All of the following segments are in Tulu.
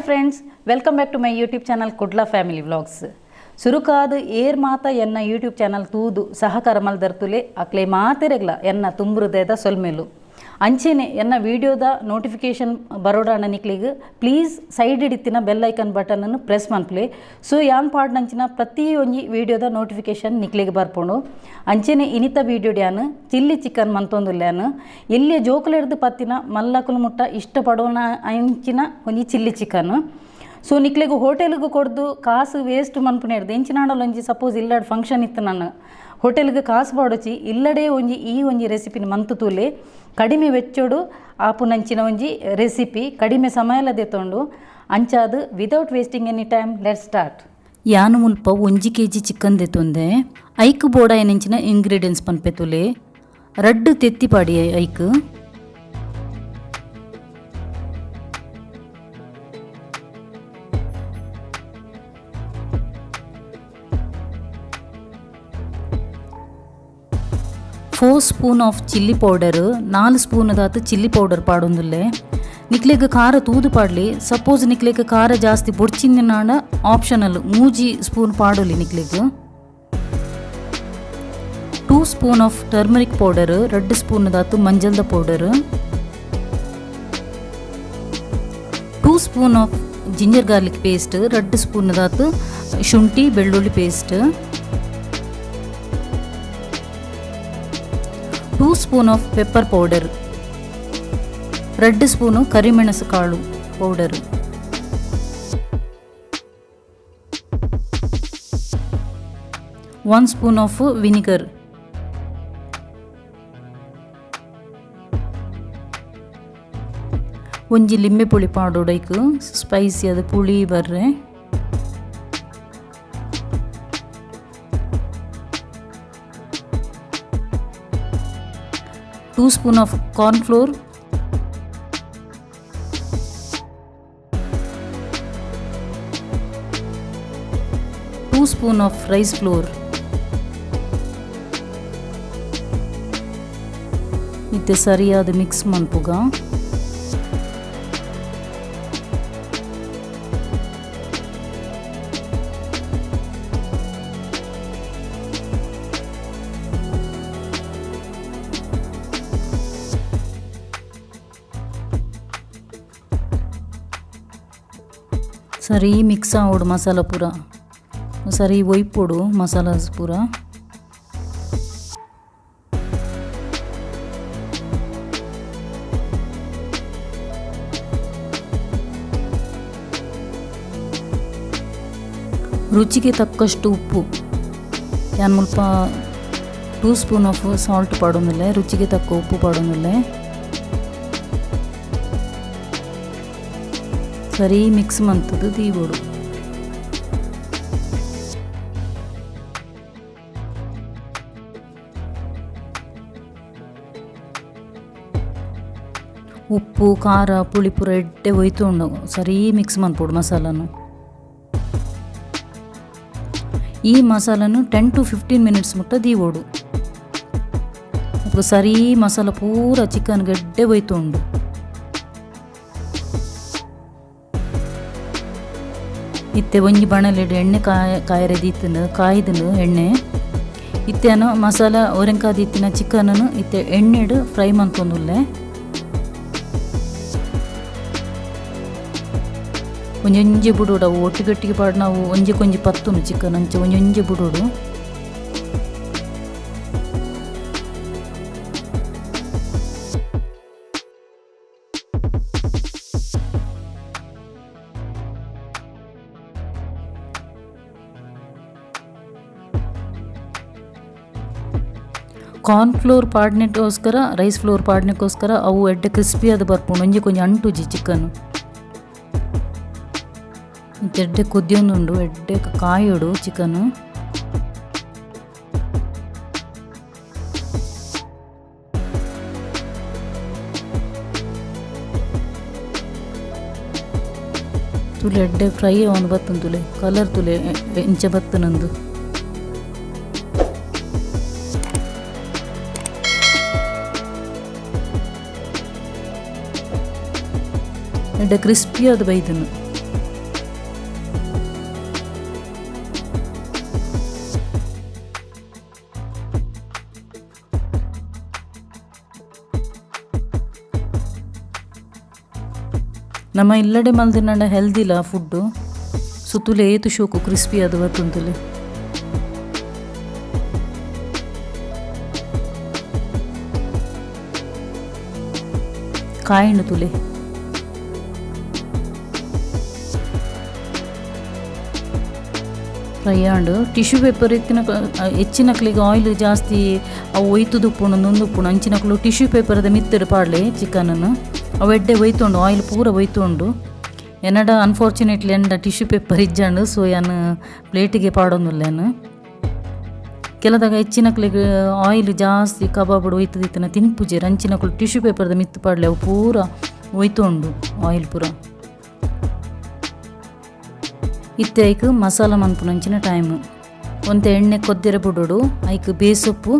Friends, welcome back to my YouTube channel Kudla family vlogs. ಸುರುಕಾದ air ಮಾತ ಎನ್ನ ಯೂಟ್ಯೂಬ್ ಚಾನಲ್ ತೂದು ಸಹಕಾರ ಮಲ್ದರ್ತುಲೆ ಅಕ್ಲೆ ಮಾತೆರೆಗ್ಲ ಎನ್ನ ತುಂಬೃದಯದ ಸೊಲ್ಮೆಲು. ಅಂಚೆನೆ ಎನ್ನ ವಿಡಿಯೋದ ನೋಟಿಫಿಕೇಷನ್ ಬರೋಡಾಣ ನಿಕ್ಲಿಗ್ ಪ್ಲೀಸ್ ಸೈಡ್ ಇಡಿತ್ತಿನ ಬೆಲ್ ಐಕನ್ ಬಟನನ್ನು ಪ್ರೆಸ್ ಮನ್ಪ್ಲೆ. ಸೊ ಯಾನ್ ಪಾಡ್ನಂಚಿನ ಪ್ರತಿಯೊಂಜಿ ವಿಡಿಯೋದ ನೋಟಿಫಿಕೇಷನ್ ನಿಕ್ಲಿಗ್ ಬರ್ಪುಂಡು. ಅಂಚೆನೆ ಇನಿತ ವಿಡಿಯೋ ಡ್ಯಾನ್ ಚಿಲ್ಲಿ ಚಿಕನ್ ಮಂತೊಂದುಲ್ಯಾನ್ ಎಲ್ಲಿಯ ಜೋಕುಲೆಡ್ದು ಪತ್ತಿನ ಮಲ್ಲಕುಲು ಮುಟ್ಟ ಇಷ್ಟಪಡೋಣ ಅಂಚಿನ ಒಂಜಿ ಚಿಲ್ಲಿ ಚಿಕನ್. ಸೊ ನಿಕ್ಲೆಗ್ ಹೋಟೆಲ್ಗೆ ಕೊಡ್ದು ಕಾಸು ವೇಸ್ಟ್ ಮನ್ಪುನೇರ್ದು ಎಂಚಿನಾಡಲೊಂಜಿ ಸಪೋಸ್ ಇಲ್ಲಡ್ ಫಂಕ್ಷನ್ ಇತ್ತು ನಾನು ಹೋಟೆಲ್ಗೆ ಕಾಸು ಪಾಡೊಚಿ ಇಲ್ಲಡೇ ಒಂಜಿ ಈ ಒಂಜಿ ರೆಸಿಪಿನ ಮಂತು ತೂಲೆ ಕಡಿಮೆ ವೆಚ್ಚೊಡು ಆಪುನಂಚಿನ ಒಂಜಿ ರೆಸಿಪಿ ಕಡಿಮೆ ಸಮಯಲ ದೆತೊಂಡು ಅಂಚಾದ್ without wasting any time let start. ಯಾನು ಮುಲ್ಪ 1 ಕೆಜಿ ಚಿಕನ್ ದೆತೊಂದೆ. ಐಕ್ ಬೋಡ ಎನೆಂಚಿನ ಇಂಗ್ರೀಡಿಯೆಂಟ್ಸ್ ಪನ್ಪೆ ತುಲೆ. ರಡ್ಡು ತೆತ್ತಿ ಪಾಡಿ ಐಕ್, 4 spoon of chilli powder, 4 spoon ದಾತ್ ಚಿಲ್ಲಿ ಪೌಡರ್ ಪಾಡೊಂದುಲ್ಲೆ. ನಿಕ್ಲೆಗ್ ಖಾರ ತೂದು ಪಾಡ್ಲಿ. ಸಪೋಸ್ ನಿಕ್ಲೆಗ್ ಖಾರ ಜಾಸ್ತಿ ಬೊಡ್ಚಿಂದಿನಾಂಡ ಆಪ್ಷನಲ್ 3 ಸ್ಪೂನ್ ಪಾಡೊಲಿ ನಿಕ್ಲೆಗ್. 2 spoon of turmeric powder, 2 spoon ದಾತ್ ಮಂಜಲ್ದ powder, 2 spoon of ginger garlic paste, 2 spoon ದಾತ್ ಶುಂಠಿ ಬೆಳ್ಳುಳ್ಳಿ paste, 2 spoon of pepper powder, 2 spoon ಕರಿಮೆಣಸು ಕಾಳು ಪೌಡರ್, 1 ಸ್ಪೂನ್ ಆಫ್ ವಿನಿಗರ್. ಒಂಜಿ ಲಿಂಬೆ ಪುಳಿ ಪಾಡೊಡೈಕ್ ಸ್ಪೈಸಿ ಅದು ಪುಳಿ ಬರ್ರೆ. 2 spoon of corn flour, 2 spoon of rice flour. ಇತ್ತೆ ಸರಿಯಾದ ಮಿಕ್ಸ್ ಮನ್ಪುಗ. ಸರಿ ಮಿಕ್ಸ್ ಆವೊಡು ಮಸಾಲ ಪೂರ, ಸರಿ ಒಯ್ಪೊಡು ಮಸಾಲ ಪೂರ. ರುಚಿಗೆ ತಕ್ಕಷ್ಟು ಉಪ್ಪು, ಯಾನ್ ಮುಲ್ಪ 2 ಸ್ಪೂನ್ ಆಫ್ ಸಾಲ್ಟ್ ಪಾಡೊಂದುಲ್ಲೆ, ರುಚಿಗೆ ತಕ್ಕ ಉಪ್ಪು ಪಾಡೊಂದುಲ್ಲೆ. ಸರಿ ಮಿಕ್ಸ್ ಮಂತುದು ದೀವೊಡು. ಉಪ್ಪು ಖಾರ ಪುಳಿ ಪೂರ ಎಡ್ಡೆ ಒಯ್ತುಂಡು ಸರಿ ಮಿಕ್ಸ್ ಮನ್ಪೊಡು ಮಸಾಲನು. ಈ ಮಸಾಲನು 10 to 15 minutes ಮುಟ್ಟ ದೀವೊಡು. ಅಪಗ ಸರಿ ಮಸಾಲ ಪೂರ ಚಿಕನ್ ಗೆಡ್ಡೆ ಒಯ್ತುಂಡು. ಇತ್ತೆ ಒಂಜಿ ಬಾಣಲೆಡ್ ಎಣ್ಣೆ ಕಾಯರೆ ದೀತುಂಡು, ಕಾಯ್ದುಂಡು ಎಣ್ಣೆ. ಇತ್ತೆನು ಮಸಾಲ ಒರೆಂಕಾದಿತ್ತಿನ ಚಿಕನನ್ನು ಇತ್ತೆ ಎಣ್ಣೆಡ್ ಫ್ರೈ ಮಂತೊಂದುಲ್ಲೆ. ಒಂಜೊಂಜಿ ಬುಡೋಡು ಅವು ಒಟ್ಟಿಗಟ್ಟಿಗೆ ಪಾಡ್ ನಾವು ಒಂಜಿ ಪತ್ತುನು ಚಿಕನ್ ಅಂಚೆ ಒಂಜೊಂಜಿ ಬುಡೋಡು. ಕಾರ್ನ್ ಫ್ಲೋರ್ ಪಾಡ್ನೆಗೋಸ್ಕರ ರೈಸ್ ಫ್ಲೋರ್ ಪಾಡ್ನೆಗೋಸ್ಕರ ಅವು ಎಡ್ಡೆ ಕ್ರಿಸ್ಪಿ ಅದು ಬರ್ಪುಂಡು, ಒಂಜಿ ಕೊಂಚ ಅಂಟುಜಿ ಚಿಕನ್. ಎಡ್ಡೆ ಕುದಿಯೊಂದುಂಡು, ಎಡ್ಡೆ ಕಾಯೊಡು ಚಿಕನ್. ತುಲೆ ಎಡ್ಡೆ ಫ್ರೈ ಅವನು ಬತ್ತುಂಡು ತುಲೆ ಕಲರ್ ತುಲೆ ಇಂಚ ಬತ್ತುನಂದು. ಎಡ್ಡೆ ಕ್ರಿಸ್ಪಿ ಅದು ಬೈದನು. ನಮ್ಮ ಇಲ್ಲಡೆ ಮಲ್ದಿನಂಡ ಹೆಲ್ದಿಲ ಫುಡ್ಡು ಸುತ್ತುಲೆ ಏತು ಶೋಕು ಕ್ರಿಸ್ಪಿ ಅದು ಬತ್ತುಂತುಲೆ. ಕಾಯಿಂಡು ತುಲೆ ಫ್ರೈ ಆಂಡು ಟಿಶ್ಯೂ ಪೇಪರ್ ಎತ್ತಿನ ಹೆಚ್ಚಿನಕ್ಲಿಗೆ ಆಯಿಲ್ ಜಾಸ್ತಿ ಅವು ಒಯ್ತುದುಪ್ಪುಂಡು ನೊಂದುಪ್ಪುಂಡು ಅಂಚಿನಕ್ಲು ಟಿಶ್ಯೂ ಪೇಪರ್ದ ಮಿತ್ತಡು ಪಾಡ್ಲೆ ಚಿಕನನ್ನು ಅವು ಎಡ್ಡೆ ಒಯ್ತುಂಡು ಆಯಿಲ್ ಪೂರ ಒಯ್ತುಂಡು. ಎನ್ನಡ ಅನ್ಫಾರ್ಚುನೇಟ್ಲಿ ಎಂಡ ಟಿಶ್ಯೂ ಪೇಪರ್ ಇಜ್ಜಂಡು ಸೊ ಯಾನ್ ಪ್ಲೇಟಿಗೆ ಪಾಡೊಂದುಲ್ಲೇನು. ಕೆಲದಾಗ ಹೆಚ್ಚಿನಕ್ಲಿಗೆ ಆಯಿಲ್ ಜಾಸ್ತಿ ಕಬಾಬ್ ಒಯ್ತದಿತ್ತನ ತಿನ್ಪುಜೆರ್ ಅಂಚಿನಕ್ಲು ಟಿಶ್ಯೂ ಪೇಪರ್ದ ಮಿತ್ತು ಪಾಡ್ಲೆ ಅವು ಪೂರ ಒಯ್ತುಂಡು ಆಯಿಲ್ ಪೂರ. ಇತ್ತೆ ಐಕ್ ಮಸಾಲ ಮನ್ಪುನಂಚಿನ ಟೈಮ್ ಒಂತೆ ಎಣ್ಣೆ ಕೊದ್ದಿರ ಬುಡೋಡು ಐಕ್ ಬೇಸೊಪ್ಪು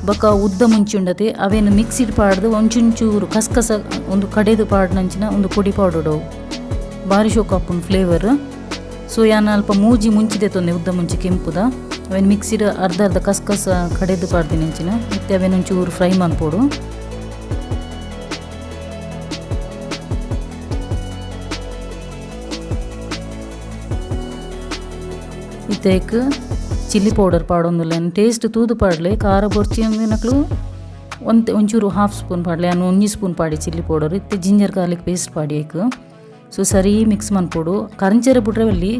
ಬೊಕ ಉದ್ದ ಮುಂಚಿ ಉಂಡತೆ ಅವೇನು ಮಿಕ್ಸಿಡ್ ಪಾಡ್ದು ಒಂಚುಂಚೂರು ಕಸ್ಕಸ ಒಂದು ಕಡೆದು ಪಾಡ್ನಂಚಿನ ಒಂದು ಪೊಡಿ ಪಾಡೋಡು ಬಾರಿ ಶೋಕು ಆಪುಂಡು ಫ್ಲೇವರ್. ಸೊ ಯಾನ್ ಅಲ್ಪ ಮೂಜಿ ಮುಂಚಿದೆ ತೊಂದೆ ಉದ್ದ ಮುಂಚಿ ಕೆಂಪುದ ಅವೇನು ಮಿಕ್ಸಿಡ್ ಅರ್ಧ ಅರ್ಧ ಕಸ್ಕಸ ಕಡೆದು ಪಾಡ್ದಿನಂಚಿನ ಇತ್ತೆ ಅವೇನು ಒಂಚೂರು ಫ್ರೈ ಮನ್ಪೊಡು. ಇತ್ತೇಕ್ ಚಿಲ್ಲಿ ಪೌಡರ್ ಪಾಡೊಂದುಲ್ಲೆ ಟೇಸ್ಟ್ ತೂದು ಪಾಡ್ಲೆ ಖಾರ ಬೊರ್ಚಿ ಅಂದಿನಕ್ಲು ಒಂತೆ ಒಂಚೂರು ಹಾಫ್ ಸ್ಪೂನ್ ಪಾಡ್ಲೆ ಅನ್ನು ಒಂಜಿ ಸ್ಪೂನ್ ಪಾಡಿ ಚಿಲ್ಲಿ ಪೌಡರ್ ಇತ್ತೆ ಜಿಂಜರ್ ಗಾರ್ಲಿಕ್ ಪೇಸ್ಟ್ ಪಾಡಿ ಐಕ್. ಸೊ ಸರಿ ಮಿಕ್ಸ್ ಮನ್ಪೊಡು. ಕರಂಚೆರೆ ಬುಡ್ರವಲ್ಲಿ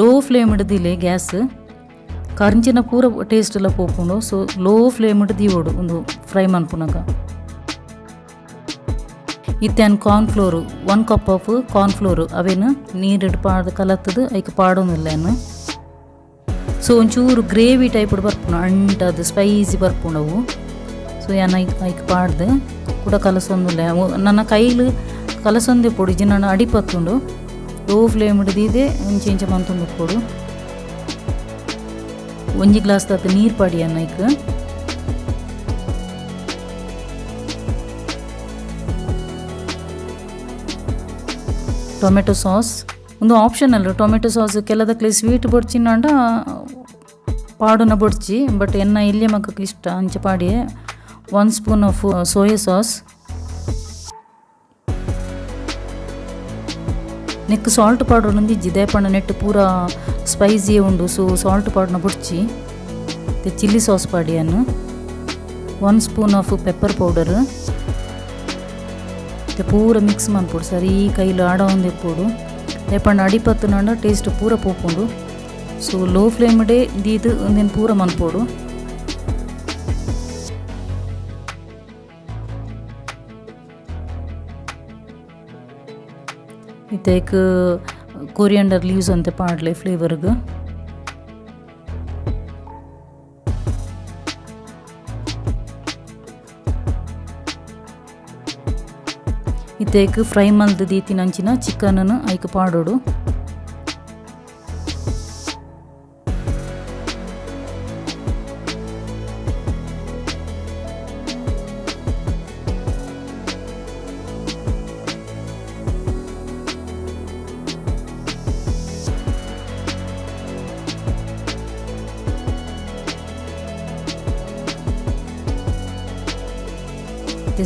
ಲೋ ಫ್ಲೇಮ್ ಇಡ್ದಿಲೆ ಗ್ಯಾಸ್ ಕರಂಚಿನ ಪೂರ ಟೇಸ್ಟ್ ಎಲ್ಲ ಪೋಪುಂಡು. ಸೊ ಲೋ ಫ್ಲೇಮ್ ಇಡ್ದು ಒಂದು ಫ್ರೈ ಮನ್ಪುನಗ. ಇತ್ತೆ ಅನ್ corn flour 1 cup of corn flour ಅವೇನು ನೀರಿಡು ಪಾಡ್ದು ಕಲತ್ತದು ಐಕ್ ಪಾಡೊಂದುಲ್ಲೇನು. ಸೊ ಒಂಚೂರು ಗ್ರೇವಿ ಟೈಪ್ ಬರ್ಪುಂಡು ಅಂಟದು ಸ್ಪೈಸಿ ಬರ್ಪುಂಡು ಅವು. ಸೊ ಯಾನ್ ಐಕ್ ಐಕ್ ಪಾಡ್ದು ಕೂಡ ಕಲಸೊಂದುಲ್ಲೆ ನನ್ನ ಕೈಲು ಕಲಸೊಂದೆ ಪೊಡು ಇಜ್ಜಿ ಅಡಿ ಪತ್ತುಂಡು. ಲೋ ಫ್ಲೇಮ್ ಇಡ್ದಿದೆ ಒಂಚಿ ಇಂಚ ಮಂತೊಂದು ಪೊಡು. ಒಂಜಿ ಗ್ಲಾಸ್ ತಾತ ನೀರು ಪಾಡಿ ಅನ್ನ ಐಕ್. ಟೊಮೆಟೊ ಸಾಸ್ ಒಂದು ಆಪ್ಷನಲ್ ಟೊಮೆಟೊ ಸಾಸ್ ಕೆಲದಕ್ಲೆ ಸ್ವೀಟ್ ಬೊಡ್ಚಿನಾಂಡ ಪಾಡುನ ಬೊಡ್ಚಿ ಬಟ್ ಎನ್ನ ಇಲ್ಲಿಯ ಮಕ್ಕಕ್ಕೆ ಇಷ್ಟ ಅಂಚ ಪಾಡಿಯೆ. 1 ಸ್ಪೂನ್ ಆಫ್ ಸೋಯಾ ಸಾಸ್. ನೆಕ್ ಸಾಲ್ಟ್ ಪಾಡೋಣ ಇಜ್ಜಿ ದೇಪಣ್ಣ ನೆಟ್ಟು ಪೂರ ಸ್ಪೈಸಿ ಉಂಡು ಸೊ ಸಾಲ್ಟ್ ಪಾಡುನ ಬೊಡ್ಚಿ. ಚಿಲ್ಲಿ ಸಾಸ್ ಪಾಡಿಯನ್ನು 1 ಸ್ಪೂನ್ ಆಫ್ ಪೆಪ್ಪರ್ ಪೌಡರ್. ಪೂರ ಮಿಕ್ಸ್ ಮನ್ಪೊಡು ಸರಿ ಕೈಲು ಆಡ ಒಂದು ಇಪ್ಪೊಡು ದೇಪಣ್ಣ ಅಡಿಪತ್ತುನಾಂಡ ಟೇಸ್ಟ್ ಪೂರ ಪೋಪುಂಡು. ಸೊ ಲೋ ಫ್ಲೇಮ್ ಡೇ ದೀದು ಒಂದಿನ ಪೂರ ಮನ್ಪೊಡು. ಇತ್ತೇಕ್ ಕೊರಿಯಂಡರ್ ಲೀವ್ಸ್ ಅಂತೆ ಪಾಡ್ಲೆ ಫ್ಲೇವರ್ಗೆ. ಇತ್ತೇಕ್ ಫ್ರೈ ಮಲ್ದು ದೀತಿನಂಚಿನ ಚಿಕನನ್ನು ಐಕ್ ಪಾಡೋಡು.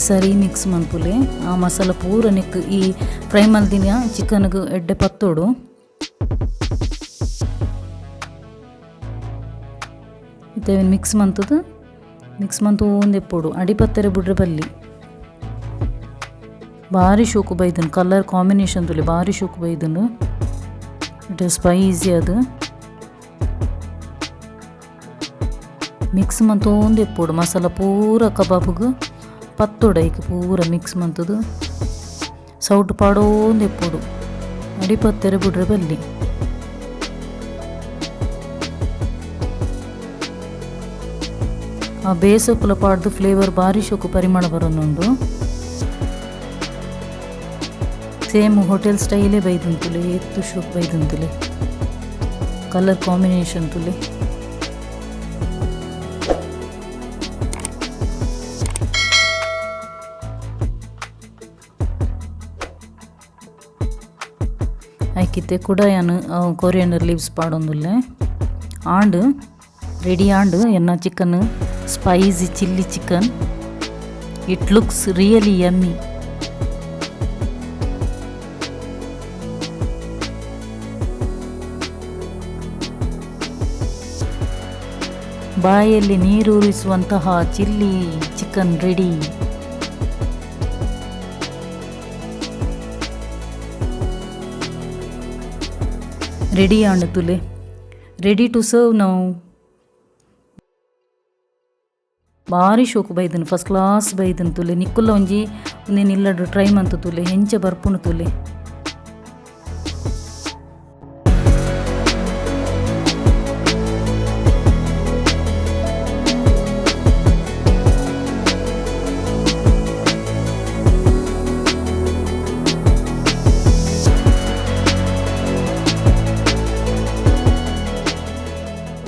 ಸರಿ ಮಿಕ್ಸ್ ಮನ್ಪುಲೆ ಆ ಮಸಾಲ ಪೂರ ನೆಕ್ ಈ ಫ್ರೈ ಮಲ್ದಿನ ಚಿಕನ್ಗೆ ಎಡ್ಡೆ ಪತ್ತೋಡು. ಇತ್ತೆ ಮಿಕ್ಸ್ ಮಂತದು ಮಿಕ್ಸ್ ಮಂತು ಒಂದೆಪ್ಪೋಡು ಅಡಿಪತ್ತೆರೆ ಬುಡ್ರೆ ಬಲ್ಲಿ ಭಾರಿ ಶೋಕು ಬೈದನು ಕಲರ್ ಕಾಂಬಿನೇಷನ್ ತುಲೆ ಭಾರಿ ಶೋಕು ಬೈದನು. It spicy ಅದು ಮಿಕ್ಸ್ ಮಂತೊಂದು ಎಪ್ಪೋಡು ಮಸಾಲ ಪೂರ ಕಬಾಬ್ಗೆ ಪತ್ತೋಡು ಐಕ್ ಪೂರ ಮಿಕ್ಸ್ ಮಂತದು ಸೌಟ್ ಪಾಡೋಂದು ಎಪ್ಪೋಡು ಅಡಿಪತ್ತೆರೆ ಬುಡ್ರೆ ಬಲ್ಲಿ. ಆ ಬೇಸೊಪ್ಪುಲ ಪಾಡ್ದು ಫ್ಲೇವರ್ ಭಾರಿ ಶೋಕು ಪರಿಮಳ ಬರೋನುಂಡು. ಸೇಮ್ ಹೋಟೆಲ್ ಸ್ಟೈಲೇ ಬೈದುಂತುಲೆ ಎತ್ತು ಶೋಕು ಬೈದುಂತುಲೆ ಕಲರ್ ಕಾಂಬಿನೇಷನ್ ತುಲೆ. ಐಕಿತ್ತೆ ಕೂಡ ಯಾನ್ ಕೊರಿಯಂಡರ್ ಲೀವ್ಸ್ ಪಾಡೊಂದುಲ್ಲೆ ಆಂಡ್ ರೆಡಿ ಆಂಡ್ ಎನ್ನ chicken spicy chilli chicken. It looks really yummy. ಬಾಯಲ್ಲಿ ನೀರೂರಿಸುವಂತಹ ಚಿಲ್ಲಿ ಚಿಕನ್ ರೆಡಿ. ರೆಡಿ ಆಂಡ್ ತೂಲೆ, ರೆಡಿ ಟು ಸರ್ವ್. ನಾವು ಬಾರಿ ಶೋಕು ಬೈದನ್, ಫಸ್ಟ್ ಕ್ಲಾಸ್ ಬೈದನ್ ತೂಲೆ. ನಿಕ್ಕುಲ್ಲ ಒಂಜಿ ಉಂದೆನ್ ಇಲ್ಲಡ್ ಟ್ರೈ ಮಂತು ತೂಲೆ, ಎಂಚ ಬರ್ಪುಂಡು ತೂಲೆ.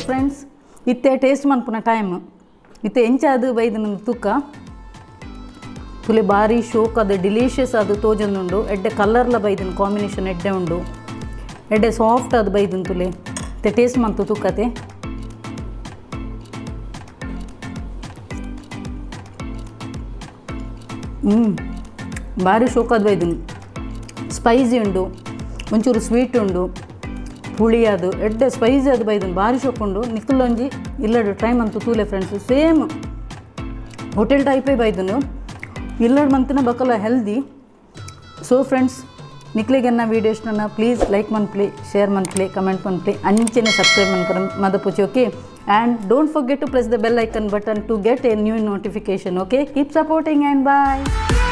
ಫ್ರೆಂಡ್ಸ್, ಇತ್ತೆ ಟೇಸ್ಟ್ ಮನ್ಪುನ ಟೈಮ್. ಇತ್ತೆ ಎಂಚಾದು ಬೈದನ ತೂಕ. ತುಲೆ, ಬಾರಿ ಶೋಕ್ ಅದು, ಡಿಲೀಷಿಯಸ್ ಅದು ತೋಜೊಂದುಂಡು. ಎಡ್ಡೆ ಕಲರ್ಲ ಬೈದನ್, ಕಾಂಬಿನೇಷನ್ ಎಡ್ಡೆ ಉಂಡು. ಎಡ್ಡೆ ಸಾಫ್ಟ್ ಅದು ಬೈದನ್ ತುಲೆ. ಇತ್ತೆ ಟೇಸ್ಟ್ ಮಂತು ತೂಕತೆ. ಬಾರಿ ಶೋಕ್ ಅದು ಬೈದನ್. ಸ್ಪೈಸಿ ಉಂಡು, ಒಂಚೂರು ಸ್ವೀಟ್ ಉಂಡು, ಹುಳಿ ಅದು ಎಡ್ಡೆ ಸ್ಪೈಸಿ ಅದು ಬೈದನ್. ಬಾರಿ ಶೋಕ್ ಉಂಡು. ನಿಕ್ಕುಲೊಂಜಿ ಇಲ್ಲಡು ಟ್ರೈ ಮಂತು ತೂಲೆ ಫ್ರೆಂಡ್ಸ್. ಸೇಮ್ ಹೋಟೆಲ್ ಟೈಪೇ ಬೈದನು. ಇಲ್ಲಡ್ ಮಂತಿನ ಬಕಲ ಹೆಲ್ದಿ. ಸೊ ಫ್ರೆಂಡ್ಸ್, ನಿಕ್ಲೆಗೆನ್ನ ವೀಡಿಯೋ ಇಷ್ಟನ ಪ್ಲೀಸ್ ಲೈಕ್ ಮನ್ಪ್ಲೆ, ಶೇರ್ ಮನ್ಪ್ಲೆ, ಕಮೆಂಟ್ ಮನ್ಪ್ಲೆ, ಅಂಚೆನೆ ಸಬ್ಸ್ಕ್ರೈಬ್ ಮನ್ಪರ ಮದಪುಚಿ. Okay, and don't forget to press the bell icon button to get a new notification. Okay, keep supporting and bye.